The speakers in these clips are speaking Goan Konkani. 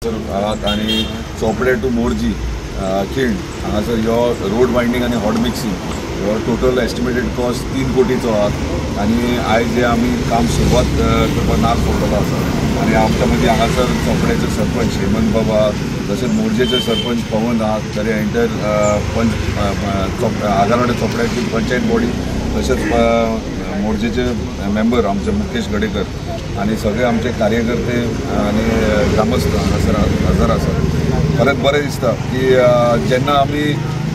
आहात आनी चोपडे टू मोरजी खिण हांगासर ह्यो रोड वायंडींग आनी हॉट मिक्सिंग ह्यो टोटल एस्टिमेटेड कॉस्ट 3 कोटीचो आहात आनी आयज हे आमी काम सुरवात करपाक नाल फोडलेलो आसा आनी आमच्या मदीं हांगासर चोपड्याचे सरपंच हेमंत बाबा तशेंच मोरजेचे सरपंच पवन आहात तरी एंटायर पंच आगारवाडे चोपड्याची पंचायत बॉडी तशेंच मोरजेचे मेंबर आमचे मुकेश गडेकर आनी सगळे आमचे कार्यकर्ते आनी ग्रामस्थ हांगासर हजर आसात. खरेंच बरें दिसता की जेन्ना आमी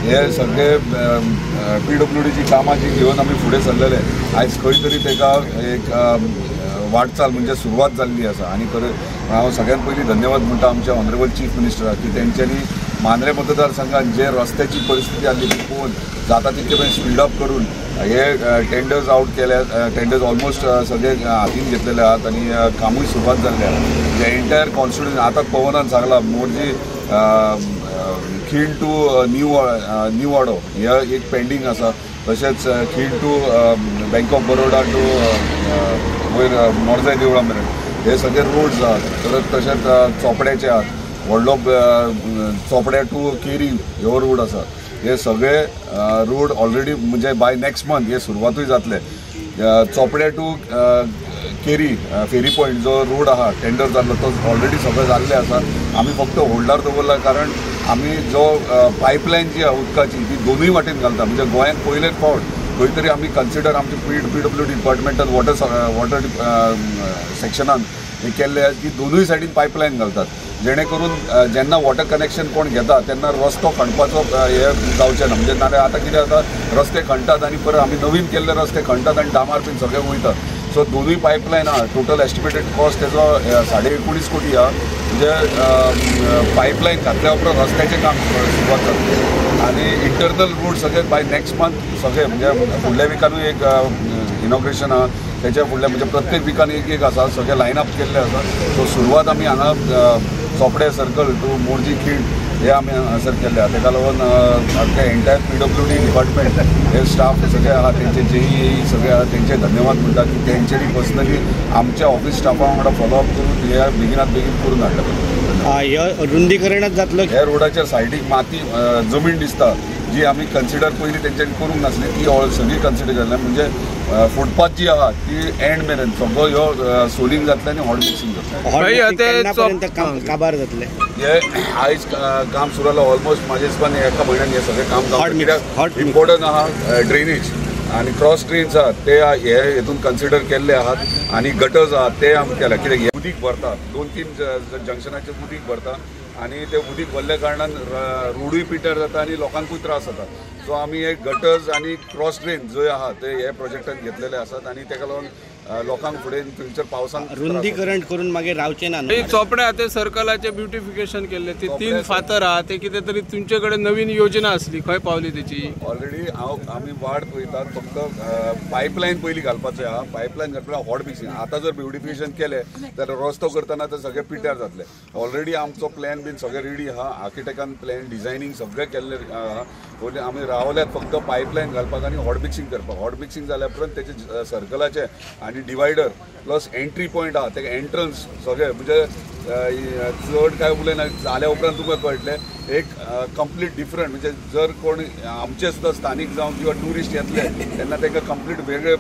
हे सगळे PWDची कामां जी घेवन आमी फुडें सरलेले आयज खंय तरी ताका एक वाटचाल म्हणजे सुरवात जाल्ली आसा आनी खरें हांव सगळ्यात पयलीं धन्यवाद म्हणटा आमच्या ऑनरेबल चीफ मिनिस्टराक की तेंच्यांनी मांद्रे मतदारसंघात जे रस्त्याची परिस्थिती आसली ती पळोवन जाता तितके मेरेन स्पीड अप करून हे टेंडर्स आउट केल्या, टेंडर्स ऑलमोस्ट सगळे हातीन घेतलेले आहात आनी कामूय सुरवात जाल्ले आहा. म्हणजे एंटायर कॉन्स्टिट्युएन्सी आतां पवनान सांगला मोरजी खीण टू न्यू वाडो हे एक पेंडींग आसा, तशेंच Khin to bank of Baroda to वयर मोरजाय देवळा मेरेन हे सगळे रोड्स आहात. परत तशेंच चोपड्याचे आहात, व्हडलो चोपड्या टू केरी ह्यो रोड आसा. हे सगळे रोड ऑलरेडी म्हणजे बाय नेक्स्ट मंथ हे सुरवातूय जातले. चोपड्या टू केरी फेरी पॉयंट जो रोड आहा टेंडर जाल्लो तो ऑलरेडी सगळें जाल्लें आसा. आमी फक्त होल्डार दवरला कारण आमी जो पायपलायन जी आहा उदकाची ती दोनूय वाटेन घालता. म्हणजे गोंयांत पयलेच फावट खंय तरी आमी कन्सिडर आमचे PWD डिपार्टमेंटान वॉटर सेक्शनान हे केल्ले की दोनूय सायडीन पायपलायन घालतात जेणे करून जेन्ना वॉटर कनेक्शन कोण घेता तेन्ना रस्तो खणपाचो हे जावचें ना. म्हणजे नाल्यार आतां कितें जाता रस्ते खणटात आनी परत आमी नवीन केल्ले रस्ते खणटात आनी डामार बीन सगळे वयतात. सो दोनूय पायपलायन आहा. टोटल एस्टिमेटेड कॉस्ट तेजो 19.5 कोटी आहा. म्हणजे पायपलायन घातल्या उपरांत रस्त्याचें काम सुरवात जातलें आनी इंटरनल रोड सगळे बाय नेक्स्ट मंथ सगळे म्हणजे फुडल्या विकानूय एक इनॉग्रेशन आहा, तेच्या फुडल्या म्हणजे प्रत्येक विकान एक एक आसा, सगळे लायन अप केल्ले आसा. सो सुरवात आमी हांगा चोपडे सर्कल टू मोरजी खीण हे आमी हांगासर केल्ले आहा. तेका लागून आमचे एंटायर PWD department हे स्टाफ सगळे आहा तेंचे JEE सगळे आहा तेंचे धन्यवाद म्हणटा की तेंच्यांनी पर्सनली आमच्या ऑफिस स्टाफा वांगडा फॉलोअप करून हे बेगिनात बेगीन करून हाडले. रुंदीकरणच जातलो ह्या रोडाच्या सायडीक माती जमीन दिसता जी आमी कन्सिडर पयलीं तेंच्यांनी करूंक नासली ती सगळी कन्सिडर केल्ली. म्हणजे फुटपाथ जी आहा ती एंड मेरेन सगळो ह्यो सोलिंग जातलें आनी हॉट मिक्सिंग जातलें. काबार जातलें हे आयज काम सुरू जालां ऑलमोस्ट म्हाज्या हिसपान एका म्हयन्यान हें सगळें काम जावं. कित्याक इम्पोर्टंट आहा ड्रेनेज आनी क्रॉस ड्रेन्स आहात ते हे हेतून कन्सिडर केल्ले आहात आनी गटर्स आहात ते आमी केल्या. कित्याक उदीक भरता 2-3 जंक्शनाचेर उदीक भरता आनी ते उदीक भरल्या कारणान रोडूय पिड्ड्यार जाता आनी लोकांकूय त्रास जाता. सो आमी हे गटर्स आनी क्रॉस ड्रेन जंय आहा ते हे प्रोजेक्टान घेतलेले आसात आनी तेका लागून लोकांक फुडें फ्युचर पावसांत रुंदीकरण करून मागीर रावचें ना. चोपड्या ते सर्कलाचे ब्युटिफिकेशन केल्ले ते 3 फातर आहा ते कितें तरी तुमचे कडेन नवीन योजना आसली खंय पावली तेची? ऑलरेडी हांव आमी वाट पळयतात फक्त पायपलायन पयलीं घालपाचें आहा. पायपलायन घालपाक हॉट मिक्सिंग आतां जर ब्युटिफिकेशन केलें जाल्यार रस्तो करतना तर सगळें पिड्ड्यार जातलें. ऑलरेडी आमचो प्लॅन बीन सगळें रेडी आहा, आर्किटेक्टान प्लॅन डिझायनींग सगळें केल्लें आहा. आमी रावल्यात फक्त पायपलायन घालपाक आनी हॉट मिक्सिंग करपाक. हॉट मिक्सिंग जाल्या उपरांत तेचे सर्कलाचे आनी डिवायडर प्लस एंट्री पॉयंट आहा तेका एंट्रन्स सगळे म्हणजे चड काय उलयना जाल्या उपरांत तुमकां कळटलें एक कंप्लीट डिफरंट. म्हणजे जर कोण आमचे सुद्दां स्थानीक जावं किंवा ट्युरिस्ट येतले तेन्ना तांकां कंप्लीट वेगळे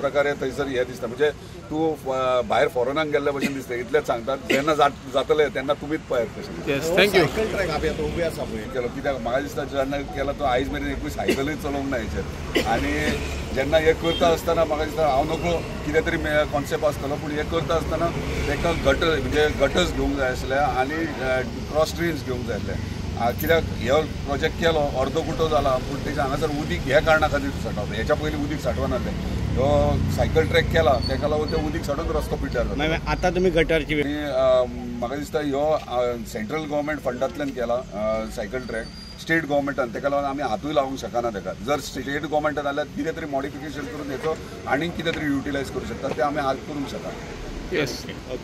प्रकारे थंयसर हें दिसता. म्हणजे तूं भायर फॉरेनाक गेल्ल्या भशेन दिसता. इतलेंच सांगतात जेन्ना जातलें तेन्ना तुमीच पळयात कशें. Thank you. Cycle track आमी आतां उबे आसा पळय केलो कित्याक म्हाका दिसता जेन्ना केला तो आयज मेरेन एकूय सायकलूय चलोवंक ना हेचेर. आनी जेन्ना हें करता आसतना म्हाका दिसता हांव नकळो कितें तरी कॉन्सेप्ट आसतलो पूण हें करता आसतना ताका गटर म्हणजे गटर्स घेवंक जाय आसले आनी क्रॉस ड्रेन्स घेवंक जाय आसले. कित्याक हो प्रोजेक्ट केलो अर्दो कुटो जाला पूण तेच्या हांगासर उदीक ह्या कारणा खातीर साठवता. हेच्या पयलीं उदीक साठवनासलें. हो सायकल ट्रॅक केला तेका लागून तें उदीक साठोवन रस्तो पिड्ड्यार जाता. आतां तुमी गटरची आनी म्हाका दिसता ह्यो सेंट्रल गव्हर्मेंट फंडांतल्यान केला सायकल ट्रॅक, स्टेट गव्हर्मेंटान तेका लागून आमी हातूय लावंक शकना तेका. जर स्टेट गव्हर्मेंटान जाल्यार कितें तरी मॉडिफिकेशन करून हेचो आनीक कितें तरी युटिलायज करूं शकता, तें आमी हात करूंक शकता. Yes okay.